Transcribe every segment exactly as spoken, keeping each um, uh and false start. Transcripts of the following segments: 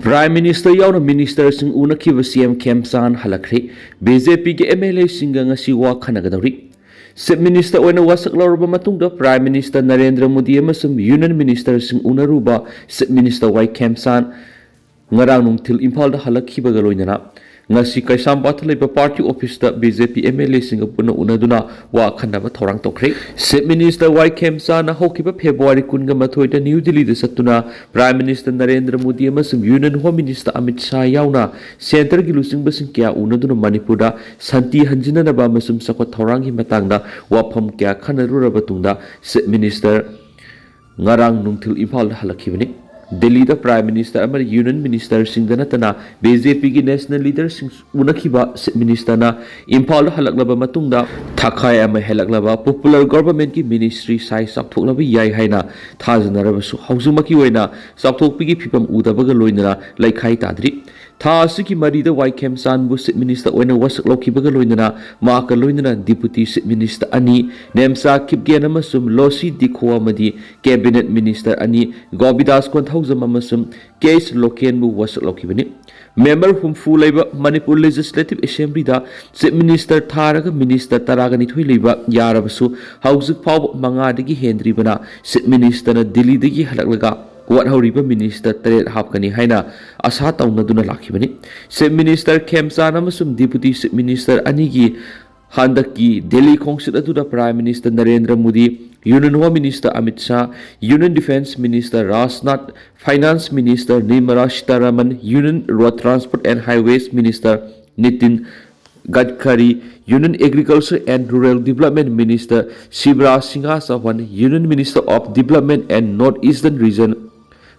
Prime Minister ꯌꯥꯎꯅ ministerꯁꯤꯡ ꯎꯅꯈꯤꯕ C M ꯈꯦꯝꯆꯥꯟ ꯍꯜꯂꯛꯈ꯭ꯔꯦ꯫ B J Pꯒꯤ M L Aꯁꯤꯡꯒ ꯉꯁꯤ ꯋꯥ ꯈꯟꯅꯒꯗꯧꯔꯤ꯫ Chief Minister ꯑꯣꯏꯅ ꯋꯥꯁꯛ ꯂꯧꯔꯕ ꯃꯇꯨꯡꯗ Prime Minister ꯅꯔꯦꯟꯗ꯭ꯔ ꯃꯣꯗꯤ ꯑꯃꯁꯨꯡ Union ministerꯁꯤꯡ ꯎꯅꯔꯨꯕ Chief Minister Y ꯈꯦꯝꯆꯥꯟ ꯉꯔꯥꯡ ꯅꯨꯡꯊꯤꯜ ꯏꯝꯐꯥꯜꯗ ꯍꯜꯂꯛꯈꯤꯕꯒ ꯂꯣꯏꯅꯅ ꯉꯁꯤ ꯀꯩꯁꯥꯝꯄꯥꯠꯇ ꯂꯩꯕ party officeꯇ B J P M L Aꯁꯤꯡꯒ ꯄꯨꯟꯅ ꯎꯅꯗꯨꯅ ꯋꯥ ꯈꯟꯅꯕ ꯊꯧꯔꯥꯡ ꯇꯧꯈ꯭ꯔꯦ꯫ Chief Minister Y ꯈꯦꯝꯆꯥꯟꯅ ꯍꯧꯈꯤꯕ February ꯀꯨꯟꯒ ꯃꯥꯊꯣꯏꯗ ꯅ꯭ꯌꯨ ꯗꯤꯜꯂꯤꯗ ꯆꯠꯇꯨꯅ Prime Minister ꯅꯔꯦꯟꯗ꯭ꯔ ꯃꯣꯗꯤ ꯑꯃꯁꯨꯡ Union Home Minister Amit Shah ꯌꯥꯎꯅ centreꯒꯤ ꯂꯨꯆꯤꯡꯕꯁꯤꯡ ꯀꯌꯥ ꯎꯅꯗꯨꯅ ꯃꯅꯤꯄꯨꯔꯗ ꯁꯥꯟꯇꯤ ꯍꯟꯖꯤꯟꯅꯅꯕ ꯑꯃꯁꯨꯡ ꯆꯥꯎꯈꯠ ꯊꯧꯔꯥꯡꯒꯤ ꯃꯇꯥꯡꯗ ꯋꯥꯐꯝ ꯀꯌꯥ ꯈꯟꯅꯔꯨꯔꯕ ꯇꯨꯡꯗ Chief Minister ꯉꯔꯥꯡ ꯅꯨꯡꯊꯤꯜ ꯏꯝꯐꯥꯜꯗ ꯍꯜꯂꯛꯈꯤꯕꯅꯤ꯫ ꯗꯤꯜꯂꯤꯗ Prime Minister ꯑꯃꯗꯤ Union ministerꯁꯤꯡꯗ ꯅꯠꯇꯅ B J Pꯒꯤ national leaderꯁꯤꯡ ꯎꯅꯈꯤꯕ Chief Ministerꯅ ꯏꯝꯐꯥꯜꯗ ꯍꯜꯂꯛꯂꯕ ꯃꯇꯨꯡꯗ ꯊꯥꯈꯥꯏ ꯑꯃ ꯍꯦꯜꯂꯛꯂꯕ popular governmentꯀꯤ ministry size ꯆꯥꯎꯊꯣꯛꯂꯕ ꯌꯥꯏ ꯍꯥꯏꯅ ꯊꯥꯖꯅꯔꯕꯁꯨ ꯍꯧꯖꯤꯛꯃꯛꯀꯤ ꯑꯣꯏꯅ ꯆꯥꯎꯊꯣꯛꯄꯒꯤ ꯐꯤꯕꯝ ꯎꯗꯕꯒ ꯂꯣꯏꯅꯅ ꯂꯩꯈꯥꯏ ꯇꯥꯗ꯭ꯔꯤ꯫ ꯊꯥ ꯑꯁꯤꯒꯤ ꯃꯔꯤꯗ ꯋꯥꯏ ꯈꯦꯝꯆꯥꯟꯕꯨ Chief Minister ꯑꯣꯏꯅ ꯋꯥꯁꯛ ꯂꯧꯈꯤꯕꯒ ꯂꯣꯏꯅꯅ ꯃꯍꯥꯛꯀ ꯂꯣꯏꯅꯅ Deputy Chief Minister ꯑꯅꯤ, ꯅꯦꯝꯆꯥ ꯀꯤꯞꯒꯦꯟ ꯑꯃꯁꯨꯡ ꯂꯣꯁꯤ ꯗꯤꯈꯣ ꯑꯃꯗꯤ Cabinet Minister ꯑꯅꯤ, ꯒꯣꯕꯤꯗꯥꯁ ꯀꯣꯟꯊꯧꯖꯝ ꯑꯃꯁꯨꯡ ꯀꯦ ꯑꯩꯆ ꯂꯣꯀꯦꯟꯕꯨ ꯋꯥꯁꯛ ꯂꯧꯈꯤꯕꯅꯤ꯫ Member ꯍꯨꯝꯐꯨ ꯂꯩꯕ ꯃꯅꯤꯄꯨꯔ Legislative Assemblyꯗ Chief Minister ꯊꯥꯔꯒ minister ꯇꯔꯥꯒ ꯅꯤꯊꯣꯏ ꯂꯩꯕ ꯌꯥꯔꯕꯁꯨ ꯍꯧꯖꯤꯛ ꯐꯥꯎꯕ ꯃꯉꯥꯗꯒꯤ ꯍꯦꯟꯗ꯭ꯔꯤꯕꯅ Chief Ministerꯅ ꯗꯤꯜꯂꯤꯗꯒꯤ ꯍꯜꯂꯛꯂꯒ ꯋꯥꯠꯍꯧꯔꯤꯕ minister ꯇꯔꯦꯠ ꯍꯥꯞꯀꯅꯤ ꯍꯥꯏꯅ ꯑꯁꯥ ꯇꯧꯅꯗꯨꯅ ꯂꯥꯛꯈꯤꯕꯅꯤ꯫ Chief Minister ꯈꯦꯝꯆꯥꯟ ꯑꯃꯁꯨꯡ Deputy Chief Minister ꯑꯅꯤꯒꯤ ꯍꯟꯗꯛꯀꯤ ꯗꯤꯜꯂꯤ ꯈꯣꯡꯆꯠ ꯑꯗꯨꯗ Prime Minister Narendra Modi, Union Home Minister Amit Shah, Union Defence Minister Rajnath, Finance Minister Nirmala Sitharaman, Union Road Transport and Highways Minister Nitin Gadkari, Union Agriculture and Rural Development Minister Shivraj Singh Chouhan, Union Minister of Development and North Eastern Region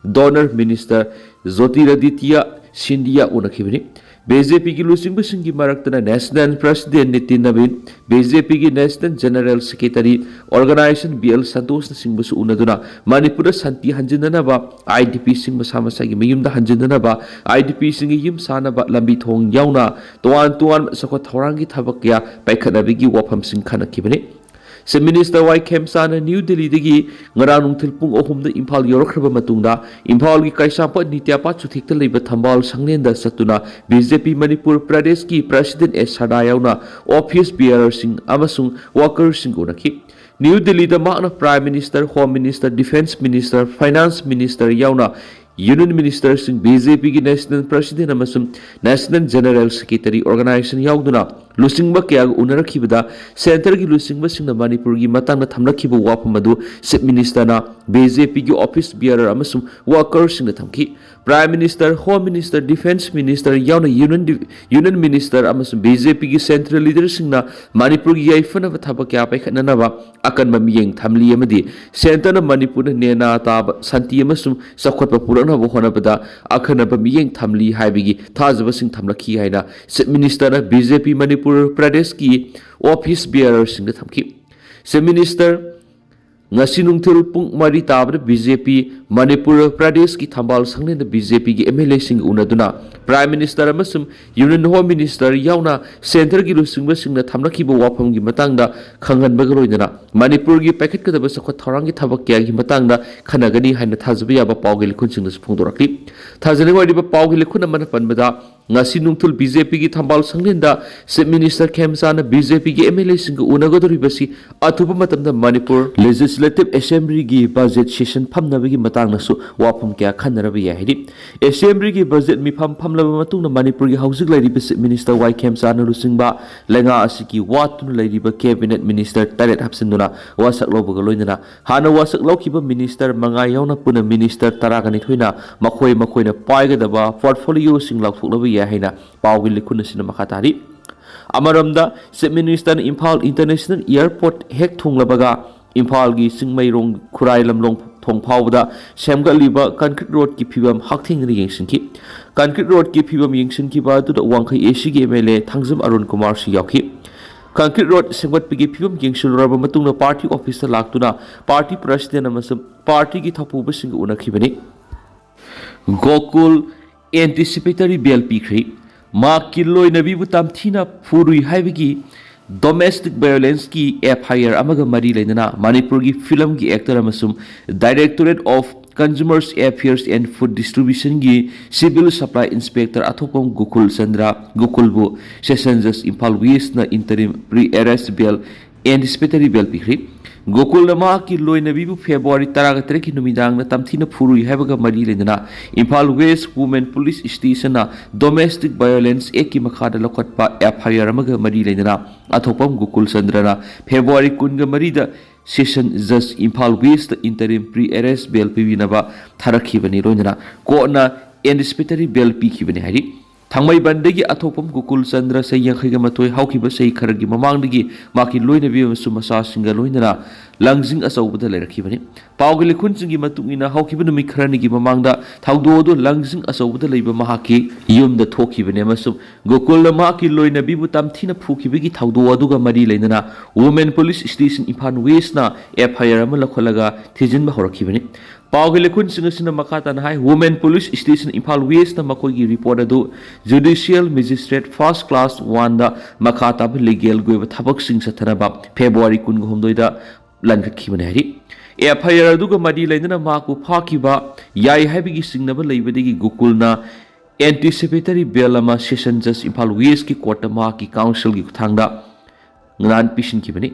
DoNER Minister Jyotiraditya Scindia ꯎꯅꯈꯤꯕꯅꯤ꯫ B J ꯄꯤꯒꯤ ꯂꯨꯆꯤꯡꯕꯁꯤꯡꯒꯤ ꯃꯔꯛꯇꯅ National President Nitin Nabin, B J ꯄꯤꯒꯤ National General Secretary Organization B L ꯁꯟꯇꯣꯁꯅꯆꯤꯡꯕꯁꯨ ꯎꯅꯗꯨꯅ ꯃꯅꯤꯄꯨꯔꯗ ꯁꯥꯟꯇꯤ ꯍꯟꯖꯤꯟꯅꯅꯕ, I D ꯄꯤꯁꯤꯡ ꯃꯁꯥ ꯃꯁꯥꯒꯤ ꯃꯌꯨꯝꯗ ꯍꯟꯖꯤꯟꯅꯅꯕ, ꯑꯥꯏ ꯗꯤ ꯄꯤꯁꯤꯡꯒꯤ ꯌꯨꯝ ꯁꯥꯅꯕ ꯂꯝꯕꯤ ꯊꯣꯡ ꯌꯥꯎꯅ ꯇꯣꯉꯥꯟ ꯇꯣꯉꯥꯟꯕ ꯆꯥꯎꯈꯠ ꯊꯧꯔꯥꯡꯒꯤ ꯊꯕꯛ ꯀꯌꯥ ꯄꯥꯏꯈꯠꯅꯕꯒꯤ ꯋꯥꯐꯝꯁꯤꯡ ꯈꯟꯅꯈꯤꯕꯅꯤ꯫ Chief Minister ꯋꯥꯏ ꯈꯦꯝꯆꯥꯟꯅ ꯅ꯭ꯌꯨ ꯗꯤꯜꯂꯤꯗꯒꯤ ꯉꯔꯥꯡ ꯅꯨꯡꯊꯤꯜ ꯄꯨꯡ ꯑꯍꯨꯝꯗ ꯏꯝꯐꯥꯜ ꯌꯧꯔꯛꯈ꯭ꯔꯕ ꯃꯇꯨꯡꯗ, ꯏꯝꯐꯥꯜꯒꯤ ꯀꯩꯁꯥꯝꯄꯥꯠ ꯅꯤꯇ꯭ꯌꯥꯄꯥꯠ ꯆꯨꯊꯦꯛꯇ ꯂꯩꯕ ꯊꯝꯕꯥꯜ ꯁꯪꯂꯦꯟꯗ ꯆꯠꯇꯨꯅ B J P ꯃꯅꯤꯄꯨꯔ ꯄ꯭ꯔꯗꯦꯁꯀꯤ President ꯑꯦꯁ ꯁꯗꯥ ꯌꯥꯎꯅ office bearerꯁꯤꯡ ꯑꯃꯁꯨꯡ workerꯁꯤꯡꯒ ꯎꯅꯈꯤ꯫ ꯅ꯭ꯌꯨ ꯗꯤꯜꯂꯤꯗ ꯃꯍꯥꯛꯅ Prime Minister, Home Minister, Defence Minister, Finance Minister ꯌꯥꯎꯅ Union Ministerꯁꯤꯡ, B J Pꯒꯤ National President ꯑꯃꯁꯨꯡ National General Secretary organization ꯌꯥꯎꯗꯨꯅ ꯂꯨꯆꯤꯡꯕ ꯀꯌꯥꯒ ꯎꯅꯔꯛꯈꯤꯕꯗ, centreꯒꯤ ꯂꯨꯆꯤꯡꯕꯁꯤꯡꯅ ꯃꯅꯤꯄꯨꯔꯒꯤ ꯃꯇꯥꯡꯗ ꯊꯝꯂꯛꯈꯤꯕ ꯋꯥꯐꯝ ꯑꯗꯨ Chief Ministerꯅ B J Pꯒꯤ office bearer ꯑꯃꯁꯨꯡ workerꯁꯤꯡꯗ ꯊꯝꯈꯤ꯫ Prime Minister, Home Minister, Defence Minister ꯌꯥꯎꯅ Union Di-, Union Minister ꯑꯃꯁꯨꯡ B J Pꯒꯤ central leaderꯁꯤꯡꯅ ꯃꯅꯤꯄꯨꯔꯒꯤ ꯌꯥꯏꯐꯅꯕ ꯊꯕꯛ ꯀꯌꯥ ꯄꯥꯏꯈꯠꯅꯅꯕ ꯑꯀꯟꯕ ꯃꯤꯠꯌꯦꯡ ꯊꯝꯂꯤ ꯑꯃꯗꯤ centreꯅ ꯃꯅꯤꯄꯨꯔꯗ ꯅꯦꯅꯥ ꯇꯥꯕ ꯁꯥꯟꯇꯤ ꯑꯃꯁꯨꯡ ꯆꯥꯎꯈꯠꯄ ꯄꯨꯔꯛꯅꯕ ꯍꯣꯠꯅꯕꯗ ꯑꯈꯟꯅꯕ ꯃꯤꯠꯌꯦꯡ ꯊꯝꯂꯤ ꯍꯥꯏꯕꯒꯤ ꯊꯥꯖꯕꯁꯤꯡ ꯊꯝꯂꯛꯈꯤ ꯍꯥꯏꯅ Chief Ministerꯅ B J P Manipur ꯄ꯭ꯔꯗꯦꯁꯀꯤ office bearerꯁꯤꯡꯗ ꯊꯝꯈꯤ꯫ Chief Minister ꯉꯁꯤ ꯅꯨꯡꯊꯤꯜ ꯄꯨꯡ ꯃꯔꯤ ꯇꯥꯕꯗ B J P ꯃꯅꯤꯄꯨꯔ ꯄ꯭ꯔꯗꯦꯁꯀꯤ ꯊꯝꯕꯥꯜ ꯁꯪꯂꯦꯟꯗ B J Pꯒꯤ M L Aꯁꯤꯡꯒ ꯎꯅꯗꯨꯅ Prime Minister ꯑꯃꯁꯨꯡ Union Home Minister ꯌꯥꯎꯅ centreꯒꯤ ꯂꯨꯆꯤꯡꯕꯁꯤꯡꯅ ꯊꯝꯂꯛꯈꯤꯕ ꯋꯥꯐꯝꯒꯤ ꯃꯇꯥꯡꯗ ꯈꯪꯍꯟꯕꯒ ꯂꯣꯏꯅꯅ ꯃꯅꯤꯄꯨꯔꯒꯤ ꯄꯥꯏꯈꯠꯀꯗꯕ ꯆꯥꯎꯈꯠ ꯊꯧꯔꯥꯡꯒꯤ ꯊꯕꯛ ꯀꯌꯥꯒꯤ ꯃꯇꯥꯡꯗ ꯈꯟꯅꯒꯅꯤ ꯍꯥꯏꯅ ꯊꯥꯖꯕ ꯌꯥꯕ ꯄꯥꯎꯒꯤ ꯂꯤꯈꯨꯟꯁꯤꯡꯅꯁꯨ ꯐꯣꯡꯗꯣꯔꯛꯂꯤ꯫ ꯊꯥꯖꯅꯤꯡꯉꯥꯏ ꯑꯣꯏꯔꯤꯕ ꯄꯥꯎꯒꯤ ꯂꯤꯈꯨꯟ ꯑꯃꯅ ꯄꯟꯕꯗ, ꯉꯁꯤ ꯅꯨꯡꯊꯤꯜ B J Pꯒꯤ ꯊꯝꯕꯥꯜ ꯁꯪꯂꯦꯟꯗ Chief Minister ꯈꯦꯝꯆꯥꯟꯅ B J Pꯒꯤ M L Aꯁꯤꯡꯒ ꯎꯅꯒꯗꯧꯔꯤꯕꯁꯤ ꯑꯊꯨꯕ ꯃꯇꯝꯗ ꯃꯅꯤꯄꯨꯔ Legislative Assemblyꯒꯤ budget session ꯐꯝꯅꯕꯒꯤ ꯃꯇꯥꯡꯗꯁꯨ ꯋꯥꯐꯝ ꯀꯌꯥ ꯈꯟꯅꯔꯕ ꯌꯥꯏ ꯍꯥꯏꯔꯤ꯫ Assemblyꯒꯤ budget ꯃꯤꯐꯝ ꯐꯝꯂꯕ ꯃꯇꯨꯡꯗ ꯃꯅꯤꯄꯨꯔꯒꯤ ꯍꯧꯖꯤꯛ ꯂꯩꯔꯤꯕ Chief Minister ꯋꯥꯏ ꯈꯦꯝꯆꯥꯟꯅ ꯂꯨꯆꯤꯡꯕ ꯂꯩꯉꯥꯛ ꯑꯁꯤꯒꯤ ꯋꯥꯠꯇꯨꯅ ꯂꯩꯔꯤꯕ Cabinet Minister ꯇꯔꯦꯠ ꯍꯥꯞꯆꯤꯟꯗꯨꯅ ꯋꯥꯁꯛ ꯂꯧꯕꯒ ꯂꯣꯏꯅꯅ ꯍꯥꯟꯅ ꯋꯥꯁꯛ ꯂꯧꯈꯤꯕ Minister ꯃꯉꯥ ꯌꯥꯎꯅ ꯄꯨꯟꯅ Minister ꯇꯔꯥꯒ ꯅꯤꯊꯣꯏꯅ ꯃꯈꯣꯏ ꯃꯈꯣꯏꯅ ꯄꯥꯏꯒꯗꯕ portfolioꯁꯤꯡ ꯂꯥꯎꯊꯣꯛꯂꯕ ꯌꯥꯏ ꯍꯥꯏꯅ ꯄꯥꯎꯒꯤ ꯂꯤꯈꯨꯟ ꯑꯁꯤꯅ ꯃꯈꯥ ꯇꯥꯔꯤ꯫ ꯑꯃꯔꯣꯝꯗ, Chief Ministerꯅ ꯏꯝꯐꯥꯜ International Airport ꯍꯦꯛ ꯊꯨꯡꯂꯕꯒ ꯏꯝꯐꯥꯜꯒꯤ ꯆꯤꯡꯃꯩꯔꯣꯡ ꯈꯨꯔꯥꯏ ꯂꯝꯂꯣꯡ ꯊꯣꯡ ꯐꯥꯎꯕꯗ ꯁꯦꯝꯒꯠꯂꯤꯕ concrete roadꯀꯤ ꯐꯤꯕꯝ ꯍꯛꯊꯦꯡꯅꯅ ꯌꯦꯡꯁꯤꯟꯈꯤ꯫ Concrete roadꯀꯤ ꯐꯤꯕꯝ ꯌꯦꯡꯁꯤꯟꯈꯤꯕ ꯑꯗꯨꯗ ꯋꯥꯡꯈꯩ ACꯒꯤ M L A Thangjam Arun ꯀꯨꯃꯥꯔꯁꯨ ꯌꯥꯎꯈꯤ꯫ Concrete road ꯁꯦꯝꯒꯠꯄꯒꯤ ꯐꯤꯕꯝ ꯌꯦꯡꯁꯤꯜꯂꯨꯔꯕ ꯃꯇꯨꯡꯗ party officeꯇ ꯂꯥꯛꯇꯨꯅ party president ꯑꯃꯁꯨꯡ partyꯒꯤ ꯊꯧꯄꯨꯕꯁꯤꯡꯒ ꯎꯅꯈꯤꯕꯅꯤ꯫ ꯒꯣꯀꯨꯜ anticipatory bail ꯄꯤꯈ꯭ꯔꯦ꯫ ꯃꯍꯥꯛꯀꯤ ꯂꯣꯏꯅꯕꯤꯕꯨ ꯇꯝꯊꯤꯅ ꯐꯨꯔꯨꯏ ꯍꯥꯏꯕꯒꯤ ꯗꯣꯃꯦꯁꯇꯤꯛ ꯚꯥꯏꯑꯣꯂꯦꯟꯁꯀꯤ ꯑꯦꯐ ꯑꯥꯏ ꯑꯥꯔ ꯑꯃꯒ ꯃꯔꯤ ꯂꯩꯅꯅ ꯃꯅꯤꯄꯨꯔꯒꯤ ꯐꯤꯂꯝꯒꯤ ꯑꯦꯛꯇꯔ ꯑꯃꯁꯨꯡ Directorate of Consumers Affairs and Food Distributionꯒꯤ Civil Supply Inspector ꯑꯊꯣꯛꯄꯝ ꯒꯣꯀꯨꯜ ꯆꯟꯗ꯭ꯔ ꯒꯣꯀꯨꯜꯕꯨ ꯁꯦꯁꯟ ꯖꯁ ꯏꯝꯐꯥꯜ ꯋꯦꯁꯅ interim pre arrest bail, anticipatory bail ꯄꯤꯈ꯭ꯔꯤ꯫ ꯒꯣꯀꯨꯜꯅ ꯃꯍꯥꯛꯀꯤ ꯂꯣꯏꯅꯕꯤꯕꯨ ꯐꯦꯕ꯭ꯔꯨꯋꯥꯔꯤ ꯇꯔꯥꯒ ꯇꯔꯦꯠꯀꯤ ꯅꯨꯃꯤꯗꯥꯡꯗ ꯇꯝꯊꯤꯅ ꯐꯨꯔꯨꯏ ꯍꯥꯏꯕꯒ ꯃꯔꯤ ꯂꯩꯅꯅ ꯏꯝꯐꯥꯜ ꯋꯦꯁ ꯋꯨꯃꯦꯟ ꯄꯨꯂꯤꯁ ꯁ꯭ꯇꯦꯁꯟꯅ ꯗꯣꯃꯦꯁꯇꯤꯛ ꯚꯥꯏꯑꯣꯂꯦꯟꯁ ꯑꯦꯛꯀꯤ ꯃꯈꯥꯗ ꯂꯧꯈꯠꯄ ꯑꯦꯐ ꯑꯥꯏ ꯑꯥꯔ ꯑꯃꯒ ꯃꯔꯤ ꯂꯩꯅꯅ ꯑꯊꯣꯛꯄꯝ ꯒꯣꯀꯨꯜ ꯆꯟꯗ꯭ꯔꯅ ꯐꯦꯕ꯭ꯔꯨꯋꯥꯔꯤ ꯀꯨꯟꯒ ꯃꯔꯤꯗ ꯁꯦꯁꯟ ꯖꯁ Imphal west interim pre arrest bail ꯄꯤꯕꯤꯅꯕ ꯊꯥꯔꯛꯈꯤꯕꯅꯤ꯫ ꯂꯣꯏꯅꯅ ꯀꯣꯔꯠꯅ anticipatory bail ꯄꯤꯈꯤꯕꯅꯤ ꯍꯥꯏꯔꯤ꯫ ꯊꯥꯡꯃꯩꯕꯟꯗꯒꯤ ꯑꯊꯣꯛꯄꯝ ꯒꯣꯀꯨꯜ ꯆꯟꯗ꯭ꯔ ꯆꯍꯤ ꯌꯥꯡꯈꯩꯒ ꯃꯥꯊꯣꯏ ꯍꯧꯈꯤꯕ ꯆꯍꯤ ꯈꯔꯒꯤ ꯃꯃꯥꯡꯗꯒꯤ ꯃꯍꯥꯛꯀꯤ ꯂꯣꯏꯅꯕꯤ ꯑꯃꯁꯨꯡ ꯃꯆꯥꯁꯤꯡꯒ ꯂꯣꯏꯅꯅ ꯂꯥꯡꯖꯤꯡ ꯑꯆꯧꯕꯗ ꯂꯩꯔꯛꯈꯤꯕꯅꯤ꯫ ꯄꯥꯎꯒꯤ ꯂꯤꯈꯨꯟꯁꯤꯡꯒꯤ ꯃꯇꯨꯡ ꯏꯟꯅ ꯍꯧꯈꯤꯕ ꯅꯨꯃꯤꯠ ꯈꯔꯅꯤꯒꯤ ꯃꯃꯥꯡꯗ ꯊꯧꯗꯣꯛ ꯑꯗꯨ ꯂꯥꯡꯖꯤꯡ ꯑꯆꯧꯕꯗ ꯂꯩꯕ ꯃꯍꯥꯛꯀꯤ ꯌꯨꯝꯗ ꯊꯣꯛꯈꯤꯕꯅꯤ ꯑꯃꯁꯨꯡ ꯒꯣꯀꯨꯜꯅ ꯃꯍꯥꯛꯀꯤ ꯂꯣꯏꯅꯕꯤꯕꯨ ꯇꯝꯊꯤꯅ ꯐꯨꯈꯤꯕꯒꯤ ꯊꯧꯗꯣꯛ ꯑꯗꯨꯒ ꯃꯔꯤ ꯂꯩꯅꯅ ꯋꯨꯃꯦꯟ ꯄꯨꯂꯤꯁ ꯁ꯭ꯇꯦꯁꯟ ꯏꯝꯐꯥꯜ ꯋꯦꯁꯅ ꯑꯦꯐ ꯑꯥꯏ ꯑꯥꯔ ꯑꯃ ꯂꯧꯈꯠꯂꯒ ꯊꯤꯖꯤꯟꯕ ꯍꯧꯔꯛꯈꯤꯕꯅꯤ꯫ ꯄꯥꯎꯒꯤ ꯂꯤꯈꯨꯟꯁꯤꯡ ꯑꯁꯤꯅ ꯃꯈꯥ ꯇꯥꯅ ꯍꯥꯏ, ꯋꯨꯃꯦꯟ ꯄꯨꯂꯤꯁ ꯁ꯭ꯇꯦꯁꯟ ꯏꯝꯐꯥꯜ ꯋꯦꯁꯅ ꯃꯈꯣꯏꯒꯤ ꯔꯤꯄꯣꯔꯠ ꯑꯗꯨ ꯖꯨꯗꯤꯁꯤꯌꯦꯜ ꯃꯦꯖꯤꯁꯇ꯭ꯔꯦꯠ ꯐꯥꯔꯁ ꯀ꯭ꯂꯥꯁ ꯋꯥꯟꯗ ꯃꯈꯥ ꯇꯥꯕ ꯂꯤꯒꯦꯜꯒꯤ ꯑꯣꯏꯕ ꯊꯕꯛꯁꯤꯡ ꯆꯠꯊꯅꯕ ꯐꯦꯕ꯭ꯔꯨꯋꯥꯔꯤ ꯀꯨꯟꯒ ꯍꯨꯝꯗꯣꯏꯗ ꯂꯟꯈꯠꯈꯤꯕꯅꯤ ꯍꯥꯏꯔꯤ꯫ ꯑꯦꯐ ꯑꯥꯏ ꯑꯥꯔ ꯑꯗꯨꯒ ꯃꯔꯤ ꯂꯩꯅꯅ ꯃꯍꯥꯛꯄꯨ ꯐꯥꯈꯤꯕ ꯌꯥꯏ ꯍꯥꯏꯕꯒꯤ ꯆꯤꯡꯅꯕ ꯂꯩꯕꯗꯒꯤ ꯒꯣꯀꯨꯜꯅ anticipatory bail ꯑꯃ ꯁꯦꯁꯟ ꯖꯁ ꯏꯝꯐꯥꯜ ꯋꯦꯁꯀꯤ ꯀꯣꯔꯠꯇ ꯃꯍꯥꯛꯀꯤ ꯀꯥꯎꯟꯁꯤꯜꯒꯤ ꯈꯨꯠꯊꯥꯡꯗ ꯅꯍꯥꯟ ꯄꯤꯁꯤꯟꯈꯤꯕꯅꯤ꯫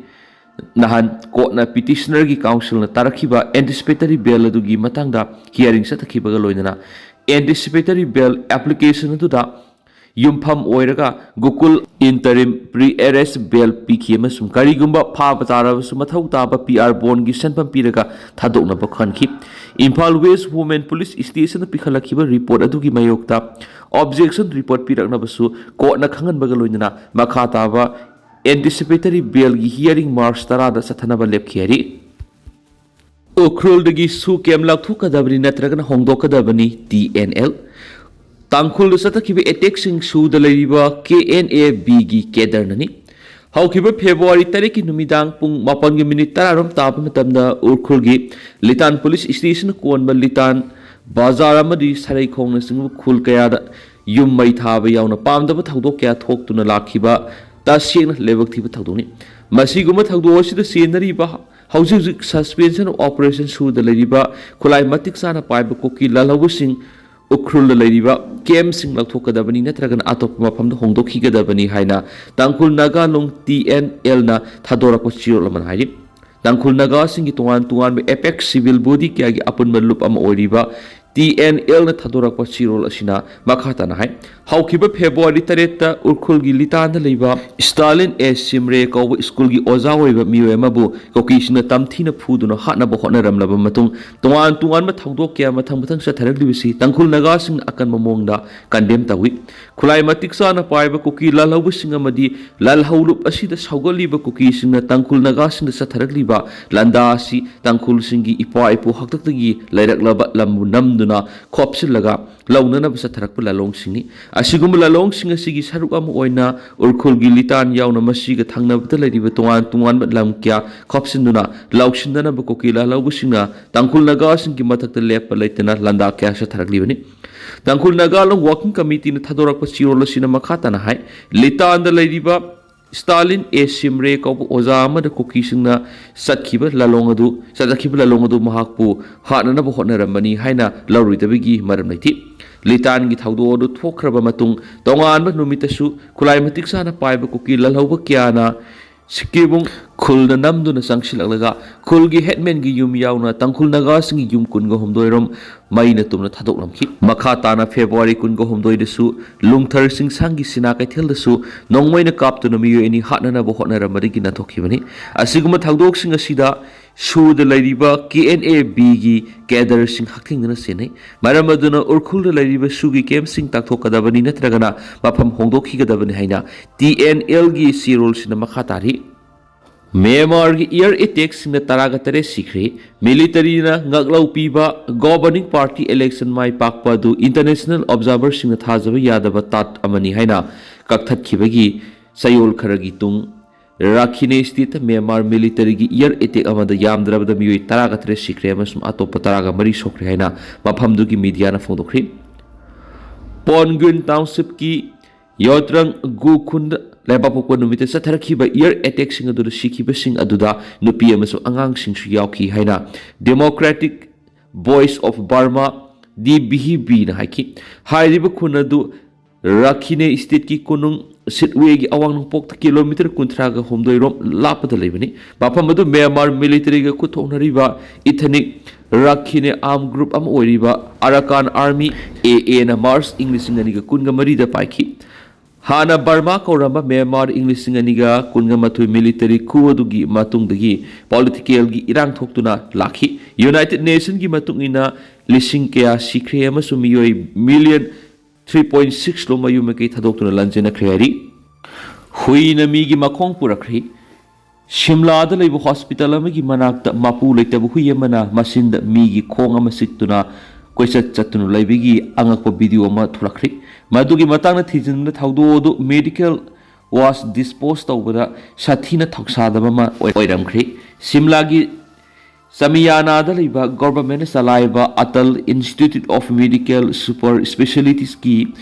ꯅꯍꯥꯟ ꯀꯣꯔꯠꯅ ꯄꯤꯇꯤꯁꯅꯔꯒꯤ ꯀꯥꯎꯟꯁꯤꯜꯅ ꯇꯥꯔꯛꯈꯤꯕ anticipatory bail ꯑꯗꯨꯒꯤ ꯃꯇꯥꯡꯗ ꯍꯤꯌꯥꯔꯤꯡ ꯆꯠꯊꯈꯤꯕꯒ ꯂꯣꯏꯅꯅ anticipatory bail application ꯑꯗꯨꯗ ꯌꯨꯝꯐꯝ ꯑꯣꯏꯔꯒ Gokul interim pre arrest bail ꯄꯤꯈꯤ ꯑꯃꯁꯨꯡ ꯀꯔꯤꯒꯨꯝꯕ ꯐꯥꯕ ꯇꯥꯔꯕꯁꯨ ꯃꯊꯧ ꯇꯥꯕ ꯄꯤ ꯑꯥꯔ ꯕꯣꯟꯒꯤ ꯁꯦꯟꯐꯝ ꯄꯤꯔꯒ ꯊꯥꯗꯣꯛꯅꯕ ꯈꯟꯈꯤ꯫ ꯏꯝꯐꯥꯜ ꯋꯦꯁ ꯋꯨꯃꯦꯟ ꯄꯨꯂꯤꯁ ꯁ꯭ꯇꯦꯁꯟꯗ ꯄꯤꯈꯠꯂꯛꯈꯤꯕ ꯔꯤꯄꯣꯔꯠ ꯑꯗꯨꯒꯤ ꯃꯥꯌꯣꯛꯇ ꯑꯣꯕꯖꯦꯛꯁꯟ ꯔꯤꯄꯣꯔꯠ ꯄꯤꯔꯛꯅꯕꯁꯨ ꯀꯣꯔꯠꯅ ꯈꯪꯍꯟꯕꯒ ꯂꯣꯏꯅꯅ ꯃꯈꯥ ꯇꯥꯕ anticipatory bailꯒꯤ hearing March ꯇꯔꯥꯗ ꯆꯠꯊꯅꯕ ꯂꯦꯞꯈꯤ ꯍꯥꯏꯔꯤ꯫ ꯎꯈ꯭ꯔꯨꯜꯗꯒꯤ ꯁꯨ ꯀꯦꯝ ꯂꯧꯊꯣꯛꯀꯗꯕꯅꯤ ꯅꯠꯇ꯭ꯔꯒꯅ ꯍꯣꯡꯗꯣꯛꯀꯗꯕꯅꯤ, ꯇꯤ ꯑꯦꯟ ꯑꯦꯜ꯫ ꯇꯥꯡꯈꯨꯜꯗ ꯆꯠꯊꯈꯤꯕ ꯑꯦꯇꯦꯛꯁꯤꯡ ꯁꯨꯗ ꯂꯩꯔꯤꯕ ꯀꯦ ꯑꯦꯟ ꯑꯦ ꯕꯤꯒꯤ ꯀꯦꯗꯔꯅꯅꯤ꯫ ꯍꯧꯈꯤꯕ ꯐꯦꯕ꯭ꯔꯨꯋꯥꯔꯤ ꯇꯔꯦꯠꯀꯤ ꯅꯨꯃꯤꯗꯥꯡ ꯄꯨꯡ ꯃꯥꯄꯟꯒꯤ ꯃꯤꯅꯤꯠ ꯇꯔꯥꯔꯣꯝ ꯇꯥꯕ ꯃꯇꯝꯗ ꯎꯈ꯭ꯔꯨꯜꯒꯤ ꯂꯤꯇꯥꯟ ꯄꯨꯂꯤꯁ ꯁ꯭ꯇꯦꯁꯟ ꯀꯣꯟꯕ ꯂꯤꯇꯥꯟ ꯕꯖꯥꯔ ꯑꯃꯗꯤ ꯁꯔꯩꯈꯣꯡꯅꯆꯤꯡꯕ ꯈꯨꯜ ꯀꯌꯥꯗ ꯌꯨꯝ ꯃꯩ ꯊꯥꯕ ꯌꯥꯎꯅ ꯄꯥꯝꯗꯕ ꯊꯧꯗꯣꯛ ꯀꯌꯥ ꯊꯣꯛꯇꯨꯅ ꯂꯥꯛꯈꯤꯕ ꯇꯁꯦꯡꯅ ꯂꯥꯏꯕꯛ ꯊꯤꯕ ꯊꯧꯗꯣꯛꯅꯤ꯫ ꯃꯁꯤꯒꯨꯝꯕ ꯊꯧꯗꯣꯛ ꯑꯁꯤꯗ ꯆꯦꯟꯅꯔꯤꯕ, ꯍꯧꯖꯤꯛ ꯍꯧꯖꯤꯛ suspension of operation ꯁꯨꯗ ꯂꯩꯔꯤꯕ, ꯈꯨꯠꯂꯥꯏ ꯃꯇꯤꯛ ꯆꯥꯅ ꯄꯥꯏꯕ ꯀꯨꯀꯤ ꯂꯥꯜꯍꯧꯕꯁꯤꯡ ꯎꯈ꯭ꯔꯨꯜꯗ ꯂꯩꯔꯤꯕ camp ꯁꯤꯡ ꯂꯧꯊꯣꯛꯀꯗꯕꯅꯤ, ꯅꯠꯇ꯭ꯔꯒꯅ ꯑꯇꯣꯞꯄ ꯃꯐꯝꯗ ꯍꯣꯡꯗꯣꯛꯈꯤꯒꯗꯕꯅꯤ ꯍꯥꯏꯅ ꯇꯥꯡꯈꯨꯜ ꯅꯥꯒꯥ ꯂꯣꯡ, T N L ꯅ ꯊꯥꯗꯣꯔꯛꯄ ꯆꯦꯔꯣꯜ ꯑꯃꯅ ꯍꯥꯏꯔꯤ꯫ ꯇꯥꯡꯈꯨꯜ ꯅꯥꯒꯥꯁꯤꯡꯒꯤ ꯇꯣꯉꯥꯟ ꯇꯣꯉꯥꯟꯕ apex civil body ꯀꯌꯥꯒꯤ ꯑꯄꯨꯟꯕ ꯂꯨꯞ ꯑꯃ ꯑꯣꯏꯔꯤꯕ T N L ꯅ ꯊꯥꯗꯣꯔꯛꯄ ꯆꯦꯔꯣꯜ ꯑꯁꯤꯅ ꯃꯈꯥ ꯇꯥꯅ ꯍꯥꯏ, ꯍꯧꯈꯤꯕ February ꯇꯔꯦꯠꯇ ꯎꯈ꯭ꯔꯨꯜꯒꯤ ꯂꯤꯇꯥꯟꯗ ꯂꯩꯕ ꯁ꯭ꯇꯥꯂꯤꯟ ꯑꯦ ꯁꯤꯝꯔꯦ ꯀꯧꯕ ꯁ꯭ꯀꯨꯜꯒꯤ ꯑꯣꯖꯥ ꯑꯣꯏꯕ ꯃꯤꯑꯣꯏ ꯑꯃꯕꯨ ꯀꯨꯀꯤꯁꯤꯡꯅ ꯇꯝꯊꯤꯅ ꯐꯨꯗꯨꯅ ꯍꯥꯠꯅꯕ ꯍꯣꯠꯅꯔꯝꯂꯕ ꯃꯇꯨꯡ, ꯇꯣꯉꯥꯟ ꯇꯣꯉꯥꯟꯕ ꯊꯧꯗꯣꯛ ꯀꯌꯥ ꯃꯊꯪ ꯃꯊꯪ ꯆꯠꯊꯔꯛꯂꯤꯕꯁꯤ ꯇꯥꯡꯈꯨꯜ ꯅꯥꯒꯥꯁꯤꯡꯅ ꯑꯀꯟꯕ ꯃꯑꯣꯡꯗ condemn ꯇꯧꯏ꯫ ꯈꯨꯠꯂꯥꯏ ꯃꯇꯤꯛ ꯆꯥꯅ ꯄꯥꯏꯕ ꯀꯨꯀꯤ ꯂꯥꯜꯍꯧꯕꯁꯤꯡ ꯑꯃꯗꯤ ꯂꯥꯜꯍꯧꯂꯨꯞ ꯑꯁꯤꯗ ꯁꯧꯒꯠꯂꯤꯕ ꯀꯨꯀꯤꯁꯤꯡꯅ ꯇꯥꯡꯈꯨꯜ ꯅꯥꯒꯥꯁꯤꯡꯗ ꯆꯠꯊꯔꯛꯂꯤꯕ ꯂꯥꯟꯗꯥ ꯑꯁꯤ ꯇꯥꯡꯈꯨꯜꯁꯤꯡꯒꯤ ꯏꯄꯥ ꯏꯄꯨ ꯍꯥꯛꯇꯛꯇꯒꯤ ꯂꯩꯔꯛꯂꯕ ꯂꯝꯕꯨ ꯅꯝꯗꯨꯅ ꯈꯣꯞꯆꯤꯜꯂꯒ ꯂꯧꯅꯅꯕ ꯆꯠꯊꯔꯛꯄ ꯂꯥꯂꯣꯡꯁꯤꯡꯅꯤ꯫ ꯑꯁꯤꯒꯨꯝꯕ ꯂꯥꯂꯣꯡꯁꯤꯡ ꯑꯁꯤꯒꯤ ꯁꯔꯨꯛ ꯑꯃ ꯑꯣꯏꯅ ꯎꯔꯈꯨꯜꯒꯤ ꯂꯤꯇꯥꯟ ꯌꯥꯎꯅ ꯃꯁꯤꯒ ꯊꯪꯅꯕꯗ ꯂꯩꯔꯤꯕ ꯇꯣꯉꯥꯟ ꯇꯣꯉꯥꯟꯕ ꯂꯝ ꯀꯌꯥ ꯈꯣꯞꯆꯤꯟꯗꯨꯅ ꯂꯧꯁꯤꯟꯅꯅꯕ ꯀꯨꯀꯤ ꯂꯥꯜꯍꯧꯕꯁꯤꯡꯅ ꯇꯥꯡꯈꯨꯜ ꯅꯥꯒꯥꯁꯤꯡꯒꯤ ꯃꯊꯛꯇ ꯂꯦꯞꯄ ꯂꯩꯇꯅ ꯂꯥꯟꯗꯥ ꯀꯌꯥ ꯆꯠꯊꯔꯛꯂꯤꯕꯅꯤ꯫ ꯇꯥꯡꯈꯨꯜ ꯅꯥꯒꯥ ꯂꯣꯡ ꯋꯥꯔꯀꯤꯡ ꯀꯃꯤꯇꯤꯅ ꯊꯥꯗꯣꯔꯛꯄ ꯆꯦꯔꯣꯜ ꯑꯁꯤꯅ ꯃꯈꯥ ꯇꯥꯅ ꯍꯥꯏ, ꯂꯤꯇꯥꯟꯗ ꯂꯩꯔꯤꯕ ꯁ꯭ꯇꯥꯂꯤꯟ ꯑꯦ ꯁꯤꯝꯔꯦ ꯀꯧꯕ ꯑꯣꯖꯥ ꯑꯃꯗ ꯀꯨꯀꯤꯁꯤꯡꯅ ꯆꯠꯈꯤꯕ ꯂꯥꯂꯣꯡ ꯑꯗꯨ, ꯆꯠꯊꯈꯤꯕ ꯂꯥꯂꯣꯡ ꯑꯗꯨ ꯃꯍꯥꯛꯄꯨ ꯍꯥꯠꯅꯅꯕ ꯍꯣꯠꯅꯔꯝꯕꯅꯤ ꯍꯥꯏꯅ ꯂꯧꯔꯣꯏꯗꯕꯒꯤ ꯃꯔꯝ ꯂꯩꯇꯦ꯫ ꯂꯤꯇꯥꯟꯒꯤ ꯊꯧꯗꯣꯛ ꯑꯗꯨ ꯊꯣꯛꯈ꯭ꯔꯕ ꯃꯇꯨꯡ, ꯇꯣꯉꯥꯟꯕ ꯅꯨꯃꯤꯠꯇꯁꯨ ꯈꯨꯠꯂꯥꯏ ꯃꯇꯤꯛ ꯆꯥꯅ ꯄꯥꯏꯕ ꯀꯨꯀꯤ ꯂꯥꯜꯍꯧꯕ ꯀꯌꯥꯅ ꯁꯤꯀꯤꯕꯨꯡ ꯈꯨꯜꯗ ꯅꯝꯗꯨꯅ ꯆꯪꯁꯤꯜꯂꯛꯂꯒ ꯈꯨꯜꯒꯤ ꯍꯦꯠꯃꯦꯟꯒꯤ ꯌꯨꯝ ꯌꯥꯎꯅ ꯇꯥꯡꯈꯨꯜ ꯅꯥꯒꯥꯁꯤꯡꯒꯤ ꯌꯨꯝ ꯀꯨꯟꯒ ꯍꯨꯝꯗꯣꯏꯔꯣꯝ ꯃꯩꯅ ꯇꯨꯝꯅ ꯊꯥꯗꯣꯛꯂꯝꯈꯤ꯫ ꯃꯈꯥ ꯇꯥꯅ February ꯀꯨꯟꯒ ꯍꯨꯝꯗꯣꯏꯗꯁꯨ ꯂꯨꯡꯊꯔ ꯆꯤꯡꯁꯥꯡꯒꯤ ꯁꯤꯅꯥ ꯀꯩꯊꯦꯜꯗꯁꯨ ꯅꯣꯡꯃꯩꯅ ꯀꯥꯞꯇꯨꯅ ꯃꯤꯑꯣꯏ ꯑꯅꯤ ꯍꯥꯠꯅꯅꯕ ꯍꯣꯠꯅꯔꯝꯕꯗꯒꯤ ꯅꯥꯟꯊꯣꯛꯈꯤꯕꯅꯤ꯫ ꯑꯁꯤꯒꯨꯝꯕ ꯊꯧꯗꯣꯛꯁꯤꯡ ꯑꯁꯤꯗ ꯁꯨꯗ ꯂꯩꯔꯤꯕ K N A B ꯒꯤ cadre ꯁꯤꯡ ꯍꯛꯊꯦꯡꯅꯅ ꯆꯦꯟꯅꯩ꯫ ꯃꯔꯝ ꯑꯗꯨꯅ ꯎꯔꯈꯨꯜꯗ ꯂꯩꯔꯤꯕ ꯁꯨꯒꯤ camp ꯁꯤꯡ ꯇꯥꯛꯊꯣꯛꯀꯗꯕꯅꯤ, ꯅꯠꯇ꯭ꯔꯒꯅ ꯃꯐꯝ ꯍꯣꯡꯗꯣꯛꯈꯤꯒꯗꯕꯅꯤ ꯍꯥꯏꯅ T N L ꯒꯤ ꯆꯦꯔꯣꯜꯁꯤꯅ ꯃꯈꯥ ꯇꯥꯔꯤ꯫ ꯃ꯭ꯌꯥꯟꯃꯥꯔꯒꯤ air attack ꯁꯤꯡꯅ ꯇꯔꯥꯒ ꯇꯔꯦꯠ ꯁꯤꯈ꯭ꯔꯦ꯫ Military ꯅ ꯉꯥꯛꯂꯧ ꯄꯤꯕ governing party election ꯃꯥꯏ ꯄꯥꯛꯄ ꯑꯗꯨ international observer ꯁꯤꯡꯅ ꯊꯥꯖꯕ ꯌꯥꯗꯕ ꯇꯥꯠ ꯑꯃꯅꯤ ꯍꯥꯏꯅ ꯀꯛꯊꯠꯈꯤꯕꯒꯤ ꯆꯌꯣꯜ ꯈꯔꯒꯤ ꯇꯨꯡ, ꯔꯥꯈꯤꯅꯦ state ꯇ ꯃ꯭ꯌꯥꯟꯃꯥꯔ military ꯒꯤ air attack ꯑꯃꯗ ꯌꯥꯝꯗ꯭ꯔꯕꯗ ꯃꯤꯑꯣꯏ ꯇꯔꯥꯒ ꯇꯔꯦꯠ ꯁꯤꯈ꯭ꯔꯦ ꯑꯃꯁꯨꯡ ꯑꯇꯣꯞꯄ ꯇꯔꯥꯒ ꯃꯔꯤ ꯁꯣꯛꯈ꯭ꯔꯦ ꯍꯥꯏꯅ ꯃꯐꯝꯗꯨꯒꯤ media ꯅ ꯐꯣꯡꯗꯣꯛꯈ꯭ꯔꯤ꯫ ꯄꯣꯟꯒ꯭ꯌꯨꯟ township ꯀꯤ ꯌꯣꯇ꯭ꯔꯪ ꯒꯨ ꯈꯨꯟꯗ ꯂꯩꯕꯥꯛꯄꯣꯛꯄ ꯅꯨꯃꯤꯠꯇ ꯆꯠꯊꯔꯛꯈꯤꯕ air attackꯁꯤꯡ ꯑꯗꯨꯗ ꯁꯤꯈꯤꯕꯁꯤꯡ ꯑꯗꯨꯗ ꯅꯨꯄꯤ ꯑꯃꯁꯨꯡ ꯑꯉꯥꯡꯁꯤꯡꯁꯨ ꯌꯥꯎꯈꯤ ꯍꯥꯏꯅ Democratic Voice of Burma, D B B ꯅ ꯍꯥꯏꯈꯤ꯫ ꯍꯥꯏꯔꯤꯕ ꯈꯨꯟ ꯑꯗꯨ ꯔꯥꯈꯤꯅꯦ stateꯀꯤ ꯀꯣꯅꯨꯡ ꯁꯤꯠꯋꯦꯒꯤ ꯑꯋꯥꯡ ꯅꯣꯡꯄꯣꯛꯇ kilometre ꯀꯨꯟꯊ꯭ꯔꯥꯒ ꯍꯨꯝꯗꯣꯏ ꯔꯣꯝ ꯂꯥꯞꯄꯗ ꯂꯩꯕꯅꯤ꯫ ꯃꯐꯝ ꯑꯗꯨ ꯃ꯭ꯌꯥꯟꯃꯥꯔ militaryꯒ ꯈꯨꯠ ꯊꯣꯛꯅꯔꯤꯕ ethnic ꯔꯥꯈꯤꯅꯦ armed group ꯑꯃ ꯑꯣꯏꯔꯤꯕ Arakan Army, A A ꯅ March ꯏꯪ ꯂꯤꯁꯤꯡ ꯑꯅꯤꯒ ꯀꯨꯟꯒ ꯃꯔꯤꯗ ꯄꯥꯏꯈꯤ꯫ ꯍꯥꯟꯅ ꯕꯔꯃꯥ ꯀꯧꯔꯝꯕ ꯃ꯭ꯌꯥꯟꯃꯥꯔ ꯏꯪ ꯂꯤꯁꯤꯡ ꯑꯅꯤꯒ ꯀꯨꯟꯒ ꯃꯥꯊꯣꯏ military coup ꯑꯗꯨꯒꯤ ꯃꯇꯨꯡꯗꯒꯤ politicalꯒꯤ ꯏꯔꯥꯡ ꯊꯣꯛꯇꯨꯅ ꯂꯥꯛꯈꯤ꯫ United Nationꯒꯤ ꯃꯇꯨꯡ ꯏꯟꯅ ꯂꯤꯁꯤꯡ ꯀꯌꯥ ꯁꯤꯈ꯭ꯔꯦ ꯑꯃꯁꯨꯡ ꯃꯤꯑꯣꯏ million three point six ꯂꯣꯝ ꯃꯌꯨꯝ ꯃꯀꯩ ꯊꯥꯗꯣꯛꯇꯨꯅ ꯂꯥꯟꯖꯦꯟꯅꯈ꯭ꯔꯦ ꯍꯥꯏꯔꯤ꯫ ꯍꯨꯏꯅ ꯃꯤꯒꯤ ꯃꯈꯣꯡ ꯄꯨꯔꯛꯈ꯭ꯔꯤ꯫ ꯁꯤꯝꯂꯥꯗ ꯂꯩꯕ hospital ꯑꯃꯒꯤ ꯃꯅꯥꯛꯇ ꯃꯄꯨ ꯂꯩꯇꯕ ꯍꯨꯏ ꯑꯃꯅ ꯃꯆꯤꯟꯗ ꯃꯤꯒꯤ ꯈꯣꯡ ꯑꯃ ꯆꯤꯛꯇꯨꯅ ꯀꯣꯏꯆꯠ ꯆꯠꯇꯨꯅ ꯂꯩꯕꯒꯤ ꯑꯉꯛꯄ video ꯑꯃ ꯊꯣꯛꯂꯛꯈ꯭ꯔꯤ꯫ ꯃꯗꯨꯒꯤ ꯃꯇꯥꯡꯗ ꯊꯤꯖꯤꯟꯕꯗ ꯊꯧꯗꯣꯛ ꯑꯗꯨ medical waste dispose ꯇꯧꯕꯗ ꯁꯥꯊꯤꯅ ꯊꯧꯁꯥꯗꯕ ꯑꯃ ꯑꯣꯏ-, ꯑꯣꯏꯔꯝꯈ꯭ꯔꯤ꯫ ꯁꯤꯝꯂꯥꯒꯤ ꯆꯃꯤꯌꯥꯅꯥꯗ ꯂꯩꯕ governmentꯅ ꯆꯂꯥꯏꯕ Atal Institute of Medical Super Specialitiesꯀꯤ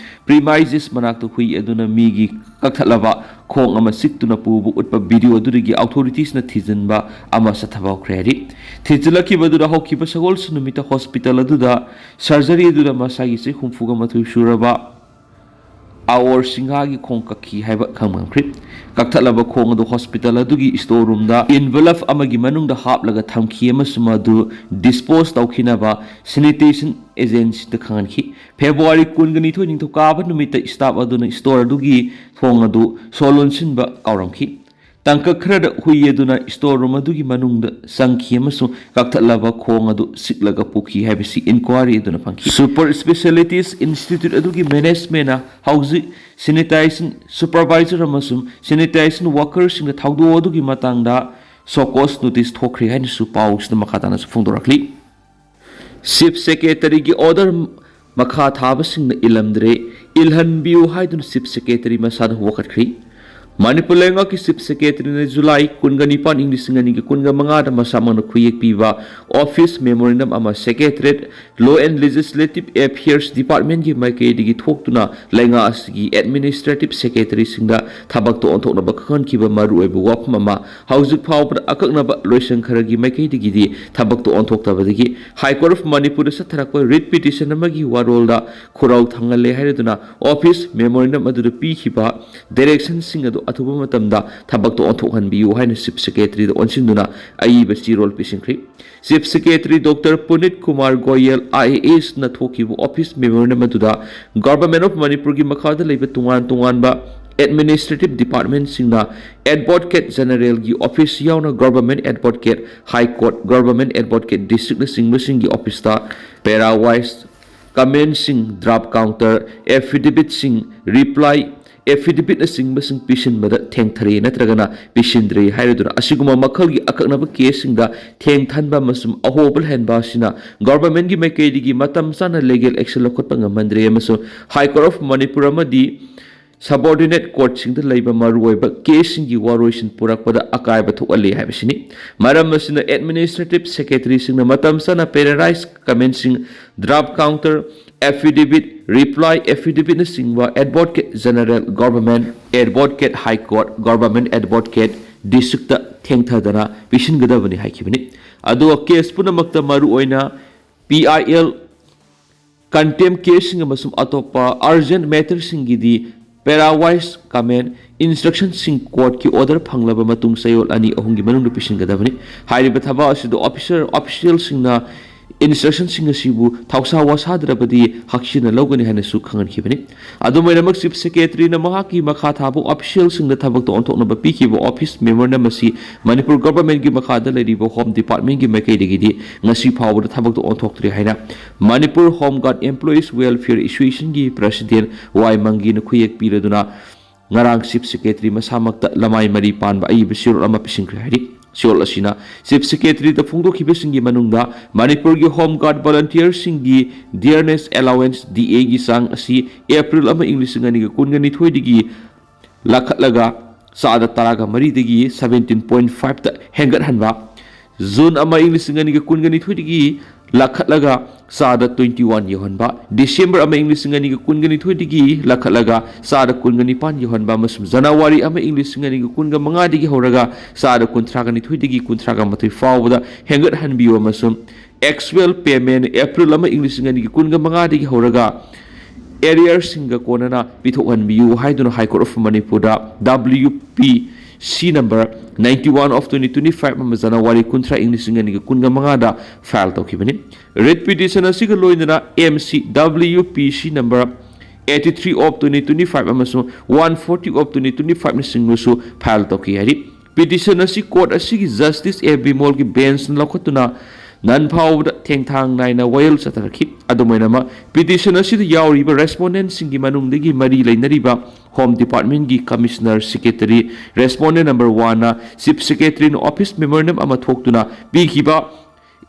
premises ꯃꯅꯥꯛꯇ ꯍꯨꯏ ꯑꯗꯨꯅ ꯃꯤꯒꯤ ꯀꯛꯊꯠꯂꯕ ꯈꯣꯡ ꯑꯃ ꯆꯤꯛꯇꯨꯅ ꯄꯨꯕ ꯎꯠꯄ video ꯑꯗꯨꯗꯒꯤ authoritiesꯅ ꯊꯤꯖꯤꯟꯕ ꯑꯃ ꯆꯠꯊꯕ ꯍꯧꯈ꯭ꯔꯦ ꯍꯥꯏꯔꯤ꯫ ꯊꯤꯖꯤꯜꯂꯛꯈꯤꯕꯗꯨꯗ ꯍꯧꯈꯤꯕ ꯁꯒꯣꯜꯁꯦꯟ ꯅꯨꯃꯤꯠꯇ hospital ꯑꯗꯨꯗ surgery ꯑꯗꯨꯗ ꯃꯁꯥꯒꯤ ꯆꯍꯤ ꯍꯨꯝꯐꯨꯒ ꯃꯥꯊꯣꯏ ꯁꯨꯔꯕ ꯑꯋꯣꯔ ꯁꯤꯡꯍꯥꯒꯤ ꯈꯣꯡ ꯀꯛꯈꯤ ꯍꯥꯏꯕ ꯈꯪꯍꯟꯈ꯭ꯔꯤ꯫ ꯀꯛꯊꯠꯂꯕ ꯈꯣꯡ ꯑꯗꯨ hospital ꯑꯗꯨꯒꯤ store roomꯗ envelope ꯑꯃꯒꯤ ꯃꯅꯨꯡꯗ ꯍꯥꯞꯂꯒ ꯊꯝꯈꯤ ꯑꯃꯁꯨꯡ ꯃꯗꯨ dispose ꯇꯧꯈꯤꯅꯕ sanitation agencyꯗ ꯈꯪꯍꯟꯈꯤ꯫ February ꯀꯨꯟꯒ ꯅꯤꯊꯣꯏ ꯅꯤꯡꯊꯧꯀꯥꯕ ꯅꯨꯃꯤꯠꯇ staff ꯑꯗꯨꯅ store ꯑꯗꯨꯒꯤ ꯊꯣꯡ ꯑꯗꯨ ꯁꯣ ꯂꯣꯟꯁꯤꯟꯕ ꯀꯥꯎꯔꯝꯈꯤ꯫ ꯇꯥꯡꯀꯛ ꯈꯔꯗ ꯍꯨꯏ ꯑꯗꯨꯅ store room ꯑꯗꯨꯒꯤ ꯃꯅꯨꯡꯗ ꯆꯪꯈꯤ ꯑꯃꯁꯨꯡ ꯀꯛꯊꯠꯂꯕ ꯈꯣꯡ ꯑꯗꯨ ꯆꯤꯛꯂꯒ ꯄꯨꯈꯤ ꯍꯥꯏꯕꯁꯤ inquiry ꯑꯗꯨꯅ ꯐꯪꯈꯤ꯫ Super Specialities Institute ꯑꯗꯨꯒꯤ managementꯅ ꯍꯧꯖꯤꯛ sanitation supervisor ꯑꯃꯁꯨꯡ sanitation workerꯁꯤꯡꯗ ꯊꯧꯗꯣꯛ ꯑꯗꯨꯒꯤ ꯃꯇꯥꯡꯗ show cause notice ꯊꯣꯛꯈ꯭ꯔꯦ ꯍꯥꯏꯅꯁꯨ ꯄꯥꯎꯁꯤꯗ ꯃꯈꯥ ꯇꯥꯅꯁꯨ ꯐꯣꯡꯗꯣꯔꯛꯂꯤ꯫ Chief Secretaryꯒꯤ order ꯃꯈꯥ ꯊꯥꯕꯁꯤꯡꯅ ꯏꯜꯂꯝꯗ꯭ꯔꯦ, ꯏꯜꯍꯟꯕꯤꯌꯨ ꯍꯥꯏꯗꯨꯅ Chief Secretary ꯃꯁꯥꯅ ꯋꯥꯀꯠꯈ꯭ꯔꯤ꯫ ꯃꯅꯤꯄꯨꯔ ꯂꯩꯉꯥꯛꯀꯤ Chief Secretaryꯅ July ꯀꯨꯟꯒ ꯅꯤꯄꯥꯟ, ꯏꯪ ꯂꯤꯁꯤꯡ ꯑꯅꯤꯒ ꯀꯨꯟꯒ ꯃꯉꯥꯗ ꯃꯁꯥꯃꯛꯅ ꯈꯨꯌꯦꯛ ꯄꯤꯕ office memorandum ꯑꯃ Secretariat, Law and Legislative Affairs Departmentꯀꯤ ꯃꯥꯏꯀꯩꯗꯒꯤ ꯊꯣꯛꯇꯨꯅ ꯂꯩꯉꯥꯛ ꯑꯁꯤꯒꯤ Administrative Secretaryꯁꯤꯡꯗ ꯊꯕꯛꯇ ꯑꯣꯟꯊꯣꯛꯅꯕ ꯈꯪꯍꯟꯈꯤꯕ ꯃꯔꯨꯑꯣꯏꯕ ꯋꯥꯐꯝ ꯑꯃ ꯍꯧꯖꯤꯛ ꯐꯥꯎꯕꯗ ꯑꯀꯛꯅꯕ ꯂꯣꯏꯁꯪ ꯈꯔꯒꯤ ꯃꯥꯏꯀꯩꯗꯒꯤꯗꯤ ꯊꯕꯛꯇ ꯑꯣꯟꯊꯣꯛꯇꯕꯗꯒꯤ High Court of ꯃꯅꯤꯄꯨꯔꯗ ꯆꯠꯊꯔꯛꯄ writ petition ꯑꯃꯒꯤ ꯋꯥꯔꯣꯜꯗ ꯈꯨꯔꯧ ꯊꯥꯡꯍꯜꯂꯦ ꯍꯥꯏꯔꯗꯨꯅ office memorandum ꯑꯗꯨꯗ ꯄꯤꯈꯤꯕ directionꯁꯤꯡ ꯑꯗꯨ ꯑꯊꯨꯕ ꯃꯇꯝꯗ ꯊꯕꯛꯇ ꯑꯣꯟꯊꯣꯛꯍꯟꯕꯤꯌꯨ ꯍꯥꯏꯅ Chief Secretaryꯗ ꯑꯣꯟꯁꯤꯟꯗꯨꯅ ꯑꯏꯕ ꯆꯦꯔꯣꯜ ꯄꯤꯁꯤꯟꯈ꯭ꯔꯤ꯫ Chief Secretary Doctor Punit Kumar Goyal IASꯅ ꯊꯣꯛꯈꯤꯕ office memorandum ꯑꯗꯨꯗ Government of ꯃꯅꯤꯄꯨꯔꯒꯤ ꯃꯈꯥꯗ ꯂꯩꯕ ꯇꯣꯉꯥꯟ ꯇꯣꯉꯥꯟꯕ Administrative Departmentꯁꯤꯡꯅ Advocate Generalꯒꯤ office ꯌꯥꯎꯅ Government Advocate, High Court, Government Advocate Districtꯅꯆꯤꯡꯕꯁꯤꯡꯒꯤ officeꯇ parawise commentꯁꯤꯡ, draft counter, affidavitꯁꯤꯡ, reply affidavitꯅꯆꯤꯡꯕꯁꯤꯡ ꯄꯤꯁꯤꯟꯕꯗ ꯊꯦꯡꯊꯔꯦ ꯅꯠꯇ꯭ꯔꯒꯅ ꯄꯤꯁꯤꯟꯗ꯭ꯔꯦ ꯍꯥꯏꯔꯗꯨꯅ ꯑꯁꯤꯒꯨꯝꯕ ꯃꯈꯜꯒꯤ ꯑꯀꯛꯅꯕ caseꯁꯤꯡꯗ ꯊꯦꯡꯊꯍꯟꯕ ꯑꯃꯁꯨꯡ ꯑꯍꯣꯕ ꯂꯩꯍꯟꯕ ꯑꯁꯤꯅ Governmentꯀꯤ ꯃꯥꯏꯀꯩꯗꯒꯤ ꯃꯇꯝ ꯆꯥꯅ legal action ꯂꯧꯈꯠꯄ ꯉꯝꯍꯟꯗ꯭ꯔꯦ ꯑꯃꯁꯨꯡ High Court of ꯃꯅꯤꯄꯨꯔ ꯑꯃꯗꯤ subordinate courtꯁꯤꯡꯗ ꯂꯩꯕ ꯃꯔꯨꯑꯣꯏꯕ caseꯁꯤꯡꯒꯤ ꯋꯥꯔꯣꯏꯁꯤꯟ ꯄꯨꯔꯛꯄꯗ ꯑꯀꯥꯏꯕ ꯊꯣꯛꯍꯜꯂꯤ ꯍꯥꯏꯕꯁꯤꯅꯤ꯫ ꯃꯔꯝ ꯑꯁꯤꯅ Administrative Secretaryꯁꯤꯡꯅ ꯃꯇꯝ ꯆꯥꯅ parawise commentꯁꯤꯡ, draft counter, affidavit, reply affidavitꯅꯆꯤꯡꯕ Advocate General, Government Advocate, High Court, Government Advocate Districtꯇ ꯊꯦꯡꯊꯗꯅ ꯄꯤꯁꯤꯟꯒꯗꯕꯅꯤ ꯍꯥꯏꯈꯤꯕꯅꯤ꯫ ꯑꯗꯨꯒ case ꯄꯨꯝꯅꯃꯛꯇ ꯃꯔꯨꯑꯣꯏꯅ PIL, contempt caseꯁꯤꯡ ꯑꯃꯁꯨꯡ ꯑꯇꯣꯞꯄ urgent matterꯁꯤꯡꯒꯤꯗꯤ parawise comment instructionꯁꯤꯡ courtꯀꯤ order ꯐꯪꯂꯕ ꯃꯇꯨꯡ ꯆꯌꯣꯜ ꯑꯅꯤ ꯑꯍꯨꯝꯒꯤ ꯃꯅꯨꯡꯗ ꯄꯤꯁꯤꯟꯒꯗꯕꯅꯤ꯫ ꯍꯥꯏꯔꯤꯕ ꯊꯕꯛ ꯑꯁꯤꯗ officer, officialꯁꯤꯡꯅ instructionꯁꯤꯡ ꯑꯁꯤꯕꯨ ꯊꯧꯁꯥ ꯋꯥꯁꯥꯗ꯭ꯔꯕꯗꯤ ꯍꯛꯁꯤꯟꯅ ꯂꯧꯒꯅꯤ ꯍꯥꯏꯅꯁꯨ ꯈꯪꯍꯟꯈꯤꯕꯅꯤ꯫ ꯑꯗꯨꯝ ꯑꯣꯏꯅꯃꯛ Chief Secretaryꯅ ꯃꯍꯥꯛꯀꯤ ꯃꯈꯥ ꯊꯥꯕ officialꯁꯤꯡꯗ ꯊꯕꯛꯇ ꯑꯣꯟꯊꯣꯛꯅꯕ ꯄꯤꯈꯤꯕ office memorandum ꯑꯁꯤ ꯃꯅꯤꯄꯨꯔ Governmentꯀꯤ ꯃꯈꯥꯗ ꯂꯩꯔꯤꯕ Home Departmentꯀꯤ ꯃꯥꯏꯀꯩꯗꯒꯤꯗꯤ ꯉꯁꯤ ꯐꯥꯎꯕꯗ ꯊꯕꯛꯇ ꯑꯣꯟꯊꯣꯛꯇ꯭ꯔꯤ ꯍꯥꯏꯅ Manipur Home Guard Employees Welfare Associationꯒꯤ President ꯋꯥꯏ ꯃꯪꯒꯤꯅ ꯈꯨꯌꯦꯛ ꯄꯤꯔꯗꯨꯅ ꯉꯔꯥꯡ Chief Secretary ꯃꯁꯥꯃꯛꯇ ꯂꯃꯥꯏ ꯃꯔꯤ ꯄꯥꯟꯕ ꯑꯏꯕ ꯆꯦꯔꯣꯜ ꯑꯃ ꯄꯤꯁꯤꯟꯈ꯭ꯔꯦ ꯍꯥꯏꯔꯤ꯫ ꯆꯦꯔꯣꯜ ꯑꯁꯤꯅ Chief Secretaryꯗ ꯐꯣꯡꯗꯣꯛꯈꯤꯕꯁꯤꯡꯒꯤ ꯃꯅꯨꯡꯗ ꯃꯅꯤꯄꯨꯔꯒꯤ Home Guard volunteerꯁꯤꯡꯒꯤ dearness allowance, DAꯒꯤ ꯆꯥꯡ ꯑꯁꯤ April ꯑꯃ, ꯏꯪ ꯂꯤꯁꯤꯡ ꯑꯅꯤꯒ ꯀꯨꯟꯒ ꯅꯤꯊꯣꯏꯗꯒꯤ ꯂꯥꯈꯠꯂꯒ ꯆꯥꯗ ꯇꯔꯥꯒ ꯃꯔꯤꯗꯒꯤ seventeen point five ꯇ ꯍꯦꯟꯒꯠꯍꯟꯕ꯫ ꯖꯨꯟ ꯑꯃ ꯏꯪ ꯂꯤꯁꯤꯡ ꯑꯅꯤꯒ ꯀꯨꯟꯒ ꯅꯤꯊꯣꯏꯗꯒꯤ ꯂꯥꯈꯠꯂꯒ ꯆꯥꯗ twenty one ꯌꯧꯍꯟꯕ꯫ ꯗꯤꯁꯦꯝꯕꯔ ꯑꯃ ꯏꯪ ꯂꯤꯁꯤꯡ ꯑꯅꯤꯒ ꯀꯨꯟꯒ ꯅꯤꯊꯣꯏꯗꯒꯤ ꯂꯥꯈꯠꯂꯒ ꯆꯥꯗ ꯀꯨꯟꯒ ꯅꯤꯄꯥꯟ ꯌꯧꯍꯟꯕ ꯑꯃꯁꯨꯡ ꯖꯅꯋꯥꯔꯤ ꯑꯃ ꯏꯪ ꯂꯤꯁꯤꯡ ꯑꯅꯤꯒ ꯀꯨꯟꯒ ꯃꯉꯥꯗꯒꯤ ꯍꯧꯔꯒ ꯆꯥꯗ ꯀꯨꯟꯊ꯭ꯔꯥꯒ ꯅꯤꯊꯣꯏꯗꯒꯤ ꯀꯨꯟꯊ꯭ꯔꯥꯒ ꯃꯥꯊꯣꯏ ꯐꯥꯎꯕꯗ ꯍꯦꯟꯒꯠꯍꯟꯕꯤꯌꯨ ꯑꯃꯁꯨꯡ actual payment ꯑꯦꯄ꯭ꯔꯤꯜ ꯑꯃ ꯏꯪ ꯂꯤꯁꯤꯡ ꯑꯅꯤꯒꯤ ꯀꯨꯟꯒ ꯃꯉꯥꯗꯒꯤ ꯍꯧꯔꯒ arrearꯁꯤꯡꯒ ꯀꯣꯟꯅꯅ ꯄꯤꯊꯣꯛꯍꯟꯕꯤꯌꯨ ꯍꯥꯏꯗꯨꯅ High Court of Manipurꯗ W P C number ninety one of twenty twenty five ꯑꯃ ꯖꯅꯋꯥꯔꯤ ꯀꯨꯟꯊ꯭ꯔꯥ ꯏꯪ ꯂꯤꯁꯤꯡ ꯑꯅꯤꯒ ꯀꯨꯟꯒ ꯃꯉꯥꯗ file ꯇꯧꯈꯤꯕꯅꯤ꯫ Writ petition ꯑꯁꯤꯒ ꯂꯣꯏꯅꯅ M C W P C number eighty three of twenty twenty five ꯑꯃꯁꯨꯡ one forty of twenty twenty five ꯅꯆꯤꯡꯕꯁꯨ file ꯇꯧꯈꯤ ꯍꯥꯏꯔꯤ꯫ Petition ꯑꯁꯤ court ꯑꯁꯤꯒꯤ Justice A Bimolꯒꯤ benchꯅ ꯂꯧꯈꯠꯇꯨꯅ ꯅꯟ ꯐꯥꯎꯕꯗ ꯊꯦꯡꯊꯥꯡ ꯅꯥꯏꯅ ꯋꯥꯌꯦꯜ ꯆꯠꯊꯔꯛꯈꯤ꯫ ꯑꯗꯨꯝ ꯑꯣꯏꯅꯃꯛ, petition ꯑꯁꯤꯗ ꯌꯥꯎꯔꯤꯕ respondentꯁꯤꯡꯒꯤ ꯃꯅꯨꯡꯗꯒꯤ ꯃꯔꯤ ꯂꯩꯅꯔꯤꯕ Home Departmentꯀꯤ Commissioner, Secretary, respondent number oneꯅ Chief Secretaryꯅ office memorandum ꯑꯃ ꯊꯣꯛꯇꯨꯅ ꯄꯤꯈꯤꯕ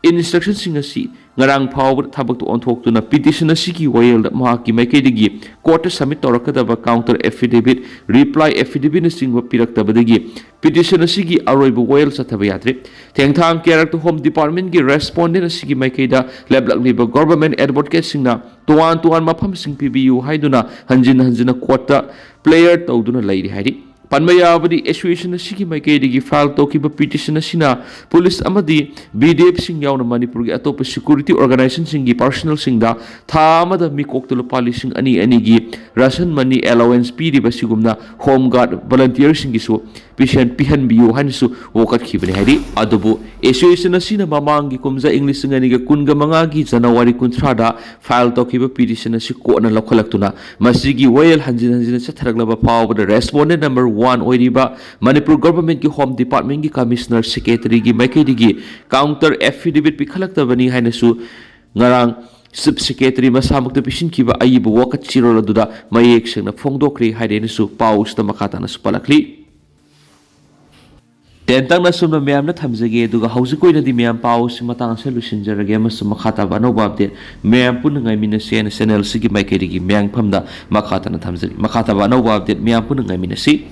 instructionꯁꯤꯡ ꯑꯁꯤ ꯉꯔꯥꯡ ꯐꯥꯎꯕꯗ ꯊꯕꯛꯇ ꯑꯣꯟꯊꯣꯛꯇꯨꯅ petition ꯑꯁꯤꯒꯤ ꯋꯥꯌꯦꯜꯗ ꯃꯍꯥꯛꯀꯤ ꯃꯥꯏꯀꯩꯗꯒꯤ courtꯇ submit ꯇꯧꯔꯛꯀꯗꯕ counter affidavit, reply affidavitꯅꯆꯤꯡꯕ ꯄꯤꯔꯛꯇꯕꯗꯒꯤ petition ꯑꯁꯤꯒꯤ ꯑꯔꯣꯏꯕ ꯋꯥꯌꯦꯜ ꯆꯠꯊꯕ ꯌꯥꯗ꯭ꯔꯦ꯫ ꯊꯦꯡꯊꯥꯡ ꯀꯌꯥꯔꯛꯇ Home Departmentꯀꯤ respondent ꯑꯁꯤꯒꯤ ꯃꯥꯏꯀꯩꯗ ꯂꯦꯞꯂꯛꯂꯤꯕ government advocateꯁꯤꯡꯅ ꯇꯣꯉꯥꯟ ꯇꯣꯉꯥꯟꯕ ꯃꯐꯝꯁꯤꯡ ꯄꯤꯕꯤꯌꯨ ꯍꯥꯏꯗꯨꯅ ꯍꯟꯖꯤꯟ ꯍꯟꯖꯤꯟꯅ courtꯇ plead ꯇꯧꯗꯨꯅ ꯂꯩꯔꯤ ꯍꯥꯏꯔꯤ꯫ ꯄꯟꯕ ꯌꯥꯕꯗꯤ, association ꯑꯁꯤꯒꯤ ꯃꯥꯏꯀꯩꯗꯒꯤ file ꯇꯧꯈꯤꯕ petition ꯑꯁꯤꯅ police ꯑꯃꯗꯤ B D Fꯁꯤꯡ ꯌꯥꯎꯅ ꯃꯅꯤꯄꯨꯔꯒꯤ ꯑꯇꯣꯞꯄ security organizationꯁꯤꯡꯒꯤ personnelꯁꯤꯡꯗ ꯊꯥ ꯑꯃꯗ ꯃꯤꯀꯣꯛꯇ ꯂꯨꯄꯥ ꯂꯤꯁꯤꯡ ꯑꯅꯤ ꯑꯅꯤꯒꯤ ration money allowance ꯄꯤꯔꯤꯕ ꯑꯁꯤꯒꯨꯝꯅ Home Guard volunteerꯁꯤꯡꯒꯤꯁꯨ ꯄꯤꯁꯟ ꯄꯤꯍꯟꯕꯤꯌꯨ ꯍꯥꯏꯅꯁꯨ ꯋꯥꯀꯠꯈꯤꯕꯅꯤ ꯍꯥꯏꯔꯤ꯫ ꯑꯗꯨꯕꯨ association ꯑꯁꯤꯅ ꯃꯃꯥꯡꯒꯤ ꯀꯨꯝꯖꯥ ꯏꯪ ꯂꯤꯁꯤꯡ ꯑꯅꯤꯒ ꯀꯨꯟꯒ ꯃꯉꯥꯒꯤ ꯖꯅꯋꯥꯔꯤ ꯀꯨꯟꯊ꯭ꯔꯥꯗ file ꯇꯧꯈꯤꯕ petition ꯑꯁꯤ courtꯅ ꯂꯧꯈꯠꯂꯛꯇꯨꯅ ꯃꯁꯤꯒꯤ ꯋꯥꯌꯦꯜ ꯍꯟꯖꯤꯟ ꯍꯟꯖꯤꯟꯅ ꯆꯠꯊꯔꯛꯂꯕ ꯐꯥꯎꯕꯗ respondent number one ꯑꯣꯏꯔꯤꯕ ꯃꯅꯤꯄꯨꯔ governmentꯀꯤ Home Departmentꯀꯤ Commissioner, Secretaryꯒꯤ ꯃꯥꯏꯀꯩꯗꯒꯤ counter affidavit ꯄꯤꯈꯠꯂꯛꯇꯕꯅꯤ ꯍꯥꯏꯅꯁꯨ ꯉꯔꯥꯡ Chief Secretary ꯃꯁꯥꯃꯛꯇ ꯄꯤꯁꯤꯟꯈꯤꯕ ꯑꯏꯕ ꯋꯥꯀꯠ ꯆꯦꯔꯣꯜ ꯑꯗꯨꯗ ꯃꯌꯦꯛ ꯁꯦꯡꯅ ꯐꯣꯡꯗꯣꯛꯈ꯭ꯔꯦ ꯍꯥꯏꯔꯦꯅꯁꯨ ꯄꯥꯎꯁꯤꯗ ꯃꯈꯥ ꯇꯥꯅꯁꯨ ꯄꯜꯂꯛꯂꯤ꯫ ꯇꯦꯟꯇꯛꯅ ꯑꯁꯨꯝꯅ ꯃꯌꯥꯝꯅ ꯊꯝꯖꯒꯦ, ꯑꯗꯨꯒ ꯍꯧꯖꯤꯛ ꯑꯣꯏꯅꯗꯤ ꯃꯌꯥꯝ ꯄꯥꯎꯁꯤ ꯃꯇꯥꯡ ꯑꯁꯤꯗ ꯂꯣꯏꯁꯤꯟꯖꯔꯒꯦ ꯑꯃꯁꯨꯡ ꯃꯈꯥ ꯇꯥꯕ ꯑꯅꯧꯕ update ꯃꯌꯥꯝ ꯄꯨꯟꯅ ꯉꯥꯏꯃꯤꯟꯅꯁꯦ ꯍꯥꯏꯅ channel ꯑꯁꯤꯒꯤ ꯃꯥꯏꯀꯩꯗꯒꯤ ꯃꯌꯥꯝ ꯐꯝꯗ ꯃꯈꯥ ꯇꯥꯅ ꯊꯝꯖꯔꯤ꯫ ꯃꯈꯥ ꯇꯥꯕ ꯑꯅꯧꯕ update ꯃꯌꯥꯝ ꯄꯨꯟꯅ ꯉꯥꯏꯃꯤꯟꯅꯁꯤ꯫